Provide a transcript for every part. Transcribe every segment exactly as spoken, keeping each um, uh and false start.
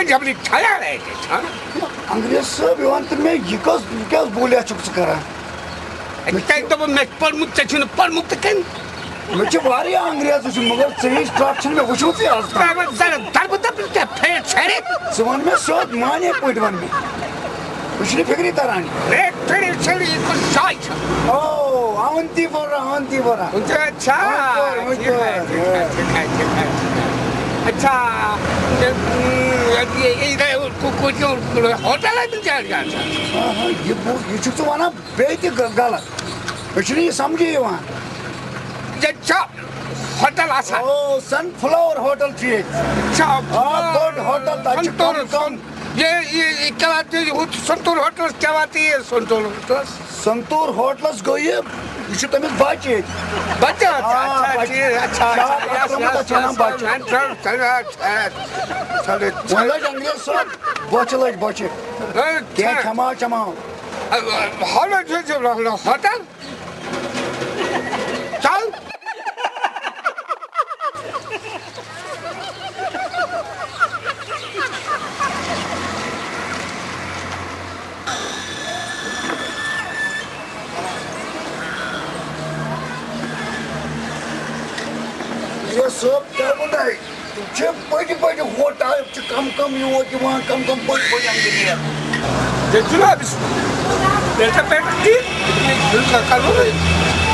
جبری چھایا رہے تھے، ہاں؟ انگریز صٲب، یہِ وَن تہٕ مےٚ، یہِ کۄس، یہِ کیٛاہ بوٗلیا چھُکھ ژٕ کران؟ تۄہہِ دوٚپُو مےٚ چھُ پوٚرمُت، ژےٚ چھُنہٕ پوٚرمُت تہٕ کٔمۍ؟ مےٚ چھِ واریاہ انگریز وٕچھمٕتۍ، مگر ژےٚ ہِش ٹرٛٹھ چھِنہٕ مےٚ وٕچھمٕژٕے آز تام۔ تۄہہِ وۄنۍ زَن دَربہٕ دَربہٕ ژےٚ پھیرِ ژھیرِ۔ ژٕ وَن مےٚ سیوٚد، معنی پٲٹھۍ وَن مےٚ۔ مےٚ چھُنہٕ فِکرِ تَران یہِ۔ ریٹ پھیرِ ژھیرِ، یہِ کُس جاے چھِ؟ او، اونتی پورہ، اونتی پورہ۔ اچھا، اچھا، ٹھیٖک ہے، ٹھیٖک ہے، ٹھیٖک ہے، ٹھیٖک ہے، ٹھیٖک ہے۔ اچھا، یہِ، یہِ، یہِ، یہِ، کو-، کو-، کو-، ہوٹل ہے تِم کیٛاہ چھِ آسان؟ آ، آ، یہِ بو-، یہِ چھُکھ ژٕ وَنان بیٚیہِ تہِ غ-، غلط۔ مےٚ چھُنہٕ یہِ سَمجھے یِوان۔ ییٚتہِ چھا ہوٹل آسان؟ او، سَن فٕلاوَر ہوٹل چھُ ییٚتہِ۔ چھا آ، بوٚڑ ہوٹل، تَتہِ چھِ کَم سَنتوٗر، کَم۔ یہِ، یہِ، یہِ کیٛاہ وَتھ یہِ ہُتھ سَنتوٗر ہوٹلَس، کیٛاہ وَتھ یہِ سَنتوٗر ہوٹلَس؟ سنتور ہوٹلس گوٚو یہِ، یہِ چھُ تٔمِس بچہِ ییٚتہِ۔ بچہِ؟ آ، اچھا، بچہِ۔ ٹھیٖک، اچھا، اچھا، شاہ یس، پتھ ترٛوومُت یس، تتھ چھِ ونان یس، بچہِ۔ وۄنۍ ترٛٲو، ترٛٲو، اچھا، اچھا۔ چلو، وۄنۍ لٔج انگریز صٲب بۄچھِ، لٔج بۄچھِ۔ اچھا۔ کینٛہہ کھٮ۪مہٕ ہا، چٮ۪مہٕ ہا۔ ہلو، چھُ، چھُ، ہلو، ہلو، ہوٹل؟ چل۔ یہِ صٲب کیٛاہ ووٚن تۄہہِ؟ تِم چھِ بٔڑۍ بٔڑۍ ہوٹل، چھِ کم کم یور یِوان، کم کم بٔڑۍ بٔڑۍ انگریز۔ ییٚتہِ چھُنہٕ أمِس بیٹر بیٹر کِہیٖنۍ۔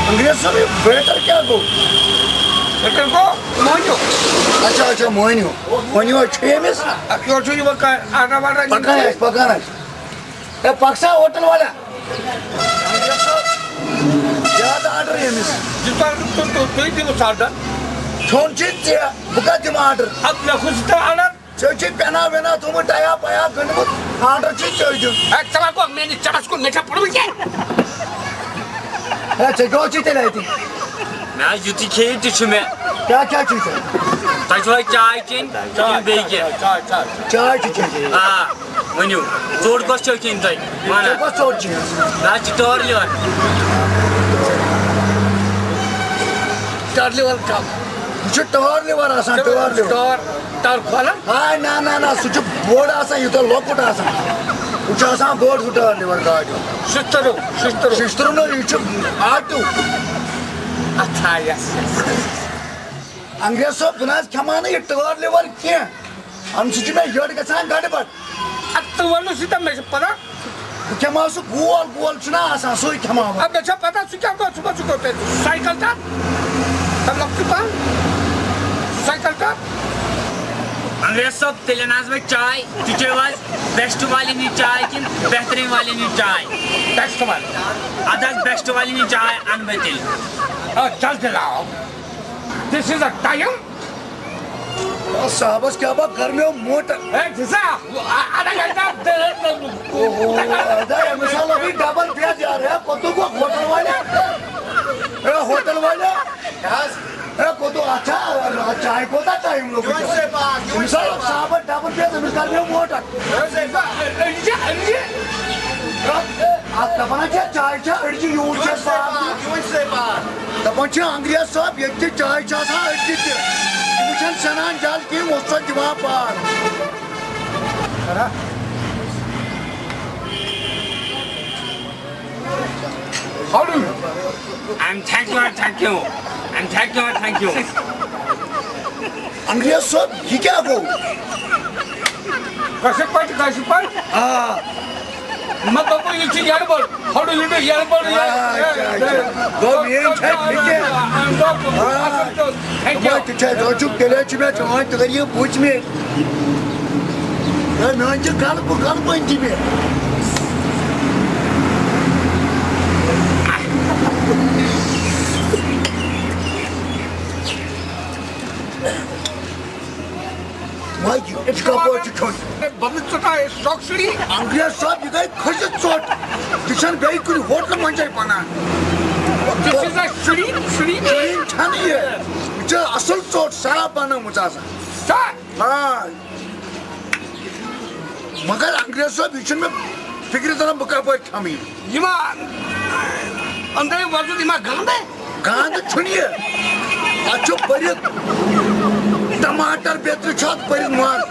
انگریز صٲب، یہِ بیٹر کیٛاہ گوٚو؟ بیٹر گوٚو مٲنِو۔ اچھا، اچھا، مٲنِو۔ مٲنِو حظ، چھُ ییٚمِس؟ اَتھ یورٕ چھُ یِوان کانٛہہ آرڈر واڈر پکان آسہِ، پکان آسہِ۔ ہے، پکھ سا ہوٹل والا۔ زیادٕ آرڈر ییٚمِس۔ یہِ تۄہہِ تُہۍ، تُہۍ، تُہۍ دِیِو سا آرڈر۔ کھیوٚن چھُے ژےٚ، بہٕ کتھ دِمہٕ آرڈر؟ اَدٕ مےٚ کُس چھُ تۄہہِ آرڈر؟ ژےٚ چھُے پٮ۪نا وٮ۪نا تھوٚمُت، ٹیا پیا گٔنٛڈمُت، آرڈر چھُے ژےٚ دیُن۔ ہے، ژٕ وَن گوٚو، مےٚ نِش ژےٚ ما چھُکھ، مےٚ چھا پوٚرمُت کینٛہہ؟ ہے، ژےٚ کیٛاہ اوسُے تیٚلہِ اَتہِ؟ مےٚ حظ یُتُے کھیٚیِو تہِ چھُ مےٚ۔ کیٛاہ، کیٛاہ چھُے ژےٚ؟ تۄہہِ چھُوا چاے چیٚنۍ کِنہٕ بیٚیہِ کینٛہہ؟ چاے، چاے، چاے۔ چاے چھِ چیٚنۍ۔ آ، ؤنِو، ژوٚٹ کۄس چھو کھیٚنۍ تۄہہِ؟ وَن ژےٚ حظ۔ کۄس ژوٚٹ چھِ؟ مےٚ حظ چھِ ٹٲر لِور۔ ٹٲر لِور کَم۔ یہِ چھُ ٹٲر لِور آسان، ٹٲر لِور۔ ٹٲر، ٹٲر کھولان؟ ہاے، نہ، نہ، نہ، سُہ چھُ بوٚڑ آسان، یوٗتاہ لۄکُٹ آسان۔ ہُہ چھُ آسان بوٚڑ، ہُہ ٹٲر لِور گاڈِ ہُنٛد۔ شِشتٕروٗ، شِشتٕروٗ۔ شِشتٕروٗ نہٕ، یہِ چھُ آٹوٗ۔ اچھا، یَس، یَس، یَس۔ انگریز صٲب، بہٕ نہ حظ کھٮ۪مہٕ ہا نہٕ یہِ ٹٲر لِور کینٛہہ۔ اَمہِ سۭتۍ چھُ مےٚ یٔڈ گژھان گڑبڑ۔ اَدٕ ژٕ وَنُس یہِ تہٕ مےٚ چھِ پَتہ۔ بہٕ کھٮ۪مہٕ ہا سُہ گول گول چھُنہ آسان، سُے کھٮ۪مہٕ ہا بہٕ۔ اَدٕ مےٚ چھا پَتہ سُہ کیٛاہ گوٚو، ژٕ گوٚو، ژٕ گوٚو تیٚلہِ سایکل تَتھ؟ مطلب، ژٕ پَن سایکل تَتھ؟ انگریز صٲب، تیٚلہِ اَنہٕ حظ بہٕ چاے، تُہۍ چیٚیِو حظ بیسٹ والٮ۪ن ہِنٛز چاے کِنہٕ بہتریٖن والٮ۪ن ہِنٛز چاے؟ بیسٹ والٮ۪ن۔ اَدٕ حظ، بیسٹ والٮ۪ن ہِنٛز چاے اَنہٕ بہٕ تیٚلہِ۔ آ، جلدی لاو۔ This is a time. صاحبس کیٛاہ با گرمیو موٹر۔ ہے، دِسا، آ-، آدھا گھنٹہ دے۔ اوہو، ادا، أمِس ہا لوٚگُے ڈبل فیس یار۔ ہے، کوٚت گوٚو ہوٹل والے؟ ہے، ہوٹل والے؟ کیٛاہ حظ؟ ہے، کوٚت، اچھا، چاے کوٗتاہ ٹایم لوٚگُے؟ یِہوٚے زٕ بجے بعد، یِہوٚے أمِس ہا زٕ بجے بعد۔ صاحبس ڈبل فیس، أمِس گرمیو موٹر۔ یِہوٚے زٕ بجے بعد۔ ہے، اَتھ دَپان ہا چھِ چاے چھا أڑجہِ یوٗت چھِ اَسہِ پاو دیُن۔ دَپان چھِ انگریز صٲب، ییٚتہِ تہِ چاے چھِ آسان أڑجہِ تہِ۔ یِم چھَنہٕ سَنان جل کِہیٖنۍ، وۄنۍ چھُ سۄ دِوان پاو۔ How do you? I'm thank you, I'm thank you. I'm thank you, I'm thank you. انگریز صٲب، یہِ کیٛاہ گوٚو؟ کٲشِر پٲٹھۍ، کٲشِر پٲٹھۍ؟ آ۔ مےٚ دوٚپُے، یہِ چھُ یَربَل۔ How do you do یَربَل؟ آ، اچھا، اچھا۔ گوٚو، میٛٲنۍ چھےٚ فِکر۔ آ۔ Thank you۔ تِمَے تہِ چھِ اَسہِ، وۄنۍ چھُکھ تیٚلہِ حظ چھُ مےٚ چٲنۍ تٲریٖف وٕچھمٕتۍ۔ ہے، میٛٲنۍ چھِ غلبہٕ، غلبہٕ أنۍ تہِ مےٚ۔ وۄنۍ یہِ کَپٲرۍ چھُ کھیوٚن؟ بدل چٹا ہے، شوق شری۔ انگریز صٲب، یہِ گٔے کھٔجہِ ژوٚٹ۔ یہِ چھَنہٕ بیٚیہِ کُنہِ ہوٹلہٕ منٛز جاے بنان۔ This is a Shri, Shri. Shri چھَنہٕ یہِ۔ یہِ چھِ اَصٕل ژوٚٹ، صاف بنٲومٕژ آسان۔ سا۔ آ۔ مگر انگریز صٲب، یہِ چھُنہٕ مےٚ فِکرِ تران، بہٕ کَپٲرۍ کھٮ۪مہٕ یہِ۔ یِوان۔ أنٛدرَے وۄزُل، یہِ ما گنٛدٕ؟ گنٛد چھُنہٕ یہِ۔ اَتھ چھُ بٔرِتھ ٹماٹر، بیترِ چھُ اَتھ بٔرِتھ ماز۔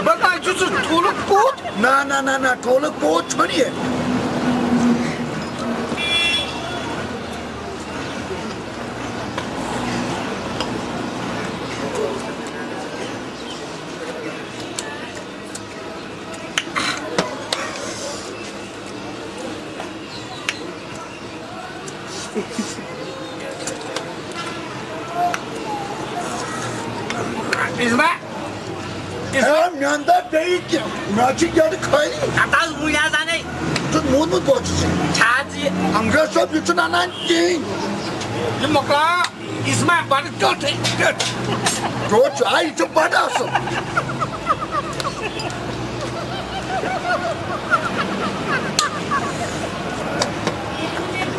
بہٕ کَتہِ چھُس ژٕ ٹھوٗلُک پوٗت؟ نہ، نہ، نہ، نہ، ٹھوٗلُک پوٗت چھُنہٕ یہِ۔ اِسما، اِسما۔ ہے، مےٚ اَنہٕ تا بیٚیہِ کینٛہہ؟ مےٚ چھِ گَرِ خٲلی۔ اَتھ حظ وُنہِ حظ اَنے۔ ژٕ موٗدمُت بوزُس۔ چھا ژٕ یہِ؟ انگریز صٲب، یہِ چھُنہٕ اَنان کِہیٖنۍ۔ یہِ مۄکلاو۔ یہِ چھُ مےٚ بَڑٕ ٹیوٚٹھ، ٹیوٚٹھ۔ ٹیوٚٹھ چھُ، آ، یہِ چھُ بَڑٕ اَصٕل۔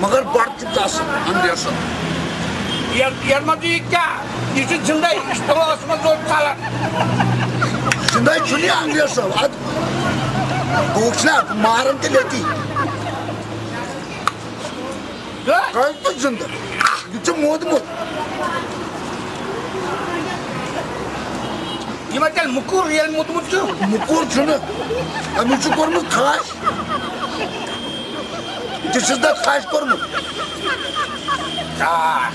مگر بَڑٕ تہِ چھُ اَصٕل، اَنہٕ یَسَن۔ یَتھ، یَتھ منٛز یہِ کیٛاہ؟ یہِ چھُ زِندَے، یہِ چھُ تَلَس منٛز روزِ ژَلان۔ زِندَے چھُنہٕ یہِ اَنہٕ یَسَن، اَدٕ بہٕ وٕچھِ نا، بہٕ مارَن تیٚلہِ ییٚتی۔ کٔرۍ تہٕ زِندٕ۔ یہِ چھُ موٗدمُت۔ یہِ ما تیٚلہِ موٚکُر، ییٚلہِ موٗدمُت چھُ؟ موٚکُر چھُنہٕ۔ أمِس چھُ کوٚرمُت خاش۔ یہِ چھُس نہ خاش کوٚرمُت۔ آ۔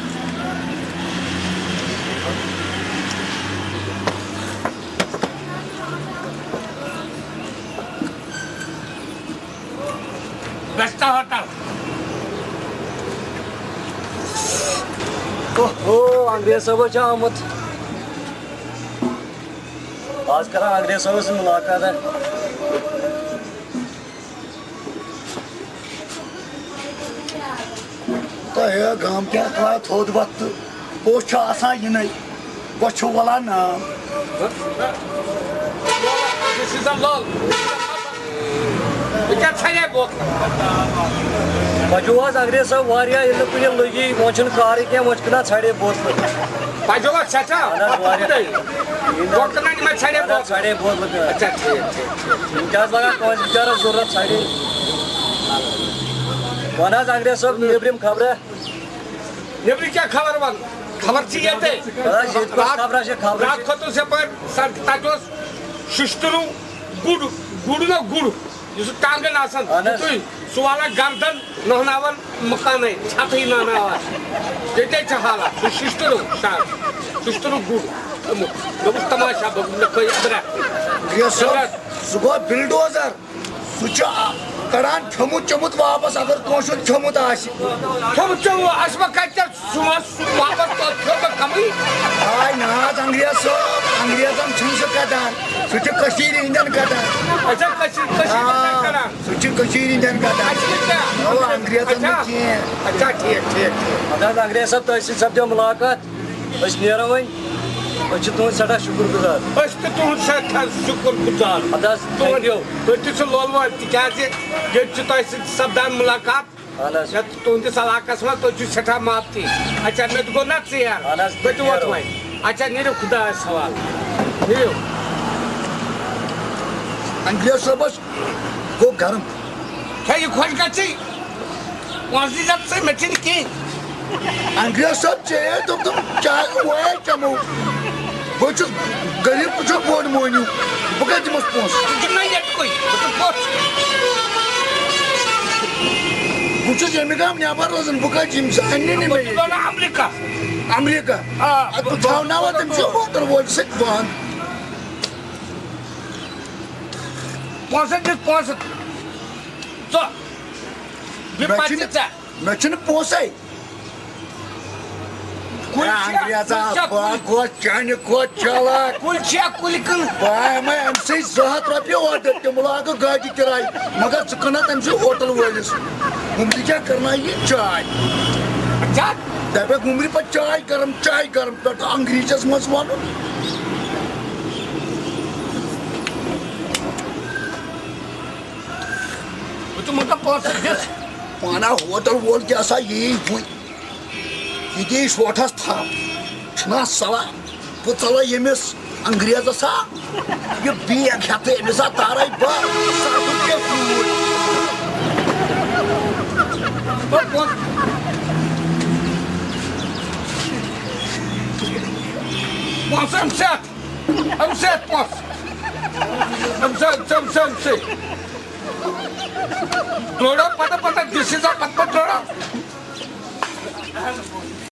Best hotel. اوہو، انگریز صٲب چھُ آمُت۔ آز کران انگریز صٲبس سۭتۍ مُلاقات۔ تۄہہِ ہے گام کیٛاہ تھوٚد وۄتھ تہٕ پوٚژھ چھُ آسان یِنَے۔ گۄژھ چھُ وَلان نام۔ This is a lol. یہِ کیٛاہ ژھَنے بوتلہٕ؟ وۄنۍ چھُو حظ انگریز صٲب واریاہ ییٚلہِ نہٕ کُنہِ لٔگی، وۄنۍ چھُنہٕ کارٕے کینٛہہ، وۄنۍ چھِ کٕنان ژھَنے بوتلہٕ۔ تۄہہِ چھُوا سٮ۪ٹھاہ؟ اَہَن حظ، واریاہ۔ وۄنۍ کٕنان یِمَے ژھَنے اَہَن حظ، بوتلہٕ؟ ژھَنے بوتلہٕ کٕنان۔ اچھا، ٹھیٖک، ٹھیٖک، ٹھیٖک۔ یِم کیٛاہ حظ لَگان کٲنٛسہِ بِچارَس ضوٚرَتھ ژھَنے؟ وَن حظ انگریز صٲب، نیٚبرِم خبرٕ۔ نیٚبرٕ کیٛاہ خبر وَن؟ خبر چھِ ییٚتہِ۔ بَس، ییٚتہِ کۄس راتھ، خبرا چھِ؟ خبرا راتھ چھِ کھوٚتُس یَپٲرۍ سڑکہِ، تَتہِ اوس شِشتٕروٗ گُر، گُر نہ گُر، یُس سُہ ٹانٛگَن آسان، اَہَن حظ۔ تُہۍ، سُہ والان گردن، نہناوان مُکانَے، چھَتھٕے نہناوان۔ ییٚتے چھِ حالات، سُہ شِشتٕروٗ شاید، شِشتٕروٗ گُر۔ دوٚپمُت، دوٚپُس، تماشا، دوٚپُس، مےٚ کھٲے أدرَکھ۔ یۄس سۄ، أدرَکھ۔ سُہ گوٚو بِلڈوزر۔ سُہ چھُ آ-، کڑان کھیوٚمُت چوٚمُت واپس، اگر کٲنٛسہِ ہُنٛد کھیوٚمُت آسہِ۔ کھیوٚمُت چوٚمُت آسہِ وۄنۍ کَتہِ چھُ سُہ ما سُہ واپس تورٕ کھیوٚو مےٚ کمٕے؟ آے نہ حظ، انگریز صٲب، انگریزن چھُنہٕ سُہ کڑان۔ سُہ چھُ کٔشیٖرِ ہٕنٛدٮ۪ن کڑان۔ اچھا، کٔشیٖر، کٔشیٖرِ ہٕنٛدٮ۪ن آ، کڑان۔ سُہ چھُ کٔشیٖرِ ہٕنٛدٮ۪ن کڑان۔ اچھا، کیٛاہ؟ اَوا، انگریزن اچھا۔ نہٕ کینٛہہ۔ اچھا، ٹھیٖک، ٹھیٖک، ٹھیٖک۔ اَدٕ حظ، انگریز صٲب، تۄہہِ سۭتۍ سپدیو مُلاقات۔ أسۍ نیرو وۄنۍ۔ أسۍ چھِ تُہٕنٛدۍ سٮ۪ٹھاہ شُکُر گُزار۔ أسۍ تہِ تُہُنٛد سٮ۪ٹھاہ شُکُر گُزار۔ اَدٕ حظ، تُہُنٛد، thank you۔ تُہۍ تہِ چھِو لولہٕ وٲلۍ، تِکیٛازِ ییٚتہِ چھِ تۄہہِ سۭتۍ سپدان مُلاقات۔ اَہَن حظ۔ یَتھ تُہٕنٛدِس علاقَس منٛز، تُہۍ چھِو سٮ۪ٹھاہ محبتی۔ اچھا، مےٚ تہِ گوٚو نا ژیر۔ اَہَن حظ، تُہۍ تہِ ووت نیرو۔ وۄنۍ۔ اچھا، نیٖرِو خۄدایَس حوالہٕ۔ نیٖرِو۔ انگریز صٲبَس گوٚو گرم۔ ہے، یہِ خۄش گژھِ۔ پونٛسہٕ دی ژےٚ، مےٚ چھِنہٕ کِہیٖنۍ۔ انگریز صٲب چے دوٚپتم، چاے وٲے چمو۔ بہٕ چھُس غریٖب، بہٕ چھُس بوٚڑ مٔہنیوٗ، بہٕ کَتہِ دِمَس پونٛسہٕ؟ ژٕ دِ مےٚ ییٚتہِ کُے، بہٕ چھُس پوٚژھ۔ بہٕ چھُس ییٚمہِ گامہٕ نٮ۪بر روزان، بہٕ کَتہِ یِمہٕ؟ ژٕ اَننہِ نہٕ مےٚ بہٕ چھُس ییٚتہِ۔ روزان امریکہ۔ امریکہ؟ آ، بہٕ تھاوناوَتھ تٔمِس یہِ ہوٹل وٲلۍ سۭتۍ بنٛد۔ پونٛسہٕ دِتھ پونٛسہٕ۔ ژٕ۔ بیٚیہِ مےٚ پَتہٕ چھِنہٕ، ژٕ ژےٚ۔ مےٚ چھِنہٕ پونٛسَے۔ کُلۍ ہے چھا، انگریزا، کُلۍ چھا، بہٕ کُلۍ؟ گوس چانہِ کھۄتہٕ چالاک۔ کُلۍ چھا، کُلۍ کٕنہٕ؟ بہٕ ہٮ۪مے أمۍ سٕے زٕ ہتھ رۄپیہِ اورٕ، تٔمۍ لاگہٕ گاڑِ کِراے، مگر ژٕ کٕنَتھ أمۍ سٕے ہوٹل وٲلِس۔ وُمرِ کیٛاہ کرناوِ یہِ چاے؟ اچھا۔ دَپٮ۪کھ وُمرِ پَتہٕ چاے گرم، چاے گرم، پٮ۪ٹھ انگریزس منٛز وَنُن۔ بہٕ تہِ مونٛگا پونٛسہٕ دِتھ۔ پانہ ہوٹل وول کیٛاہ سا یی وُنہِ۔ یہِ دِیہِ شوٹھس تھپھ۔ چھُنا صلاح؟ بہٕ ژَلے ییٚمِس انگریزس ہا۔ یہِ بیگ ہٮ۪تھٕے أمِس ہا تارے بہٕ۔ سَتھ رۄپیہِ ٹوٗرۍ۔ پونٛسہٕ أمۍ سۭتۍ۔ أمۍ سۭتۍ پونٛسہٕ۔ أمۍ سٕے، أمۍ سٕے، أمۍ سٕے، أمۍ سٕے۔ ترٛوڑا پتہ پتہ، دِس اِز اَ پتہٕ پتہٕ ترٛوڑا۔